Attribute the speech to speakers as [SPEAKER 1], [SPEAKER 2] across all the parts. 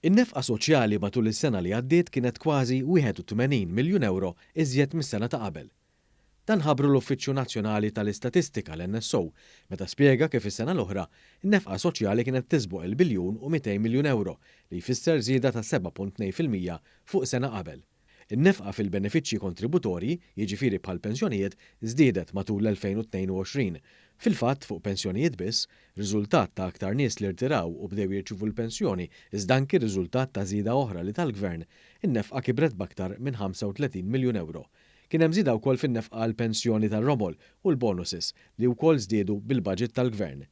[SPEAKER 1] In-nefqa soċjali matul is-sena li għaddiet kienet kważi 81 miljun ewro iżjed mis-sena ta' qabel. Dan ħabbru l-Uffiċċju Nazzjonali tal-Istatistika, l-NSO, meta spjega kif is-sena l-oħra, in-nefqa soċjali kienet tisboq il-biljun u 200 miljun ewro, li jfisser żieda ta' 7.2% fuq sena qabel. In-nefqa fil-benefiċċji kontributorji, jiġifieri bħall-pensjonijiet, żdiedet matul l-2022. Fil-fatt, fuq pensjonijiet biss, riżultat ta' aktar nies li rtiraw u bdew jirċievu l-pensjoni iżda anki riżultat ta' żieda oħra li ta l-Gvern, in-nefqa kibret b'aktar minn 35 miljun ewro. Kien hemm żieda wkoll fin-nefqa għall-pensjoni tar-romol u l-bonuses li wkoll żdiedu bil-baġit tal-Gvern.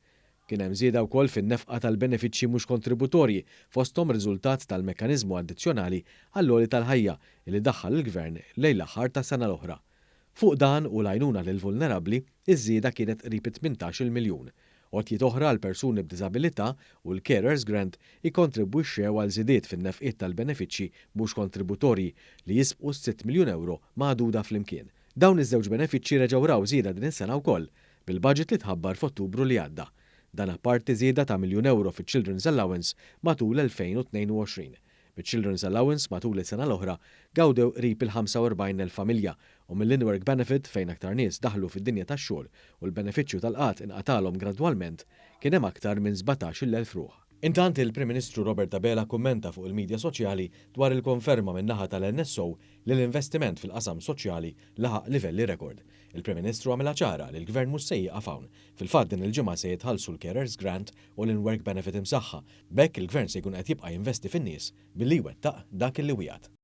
[SPEAKER 1] Kien hemm żieda wkoll fin-nefqa tal-benefiċċji mhux kontributorji, fosthom riżultat tal-mekkaniżmu addizzjonali għall-għoli tal-ħajja li daħħal il-Gvern lejn l-aħħar tas-sena l-oħra. Fuq dan u l-għajnuna lill-vulnerabbli, iż-żieda kienet qrib it-18-il miljun. Għotjiet oħra għal persuni b'diżabilità u l-Carers Grant ikkontribwixxew għal żidiet fin-nefqiet tal-benefiċċji mhux kontributorji li jisbqu s-sitt miljun ewro magħduda flimkien. Dawn iż-żewġ benefiċċji reġgħu raw żieda din is-sena wkoll, bil-baġit li tħabbar f'Ottubru li għadda. Dan apparti żieda ta' miljun ewro fiċ-Children's Allowance matul 2022. Biċ-Children's Allowance matul is-sena l-oħra gawdew qrib il-45,000 familja u mill-In-Work Benefit fejn aktar nies daħlu fid-dinja tax-xogħol u l-benefiċċju tal-qgħad inqatalhom gradwalment kien hemm aktar minn 17,000 ruħ. Intant il-Prim Ministru Robert Abela kummenta fuq il-midja soċjali dwar il-konferma min-naħa tal-NSO li l-investiment fil-qasam soċjali laħaq livelli rekord. Il-Prim Ministru għamilha ċara li l-Gvern mhux se jieqaf hawn. Fil-fatt din il-ġimgħa se jitħallsu l-Carers Grant u l-In-Work Benefit imsaħħa. B'hekk il-Gvern se jkun qed jibqa' jinvesti fin-nies billi jwettaq dak li wiegħed.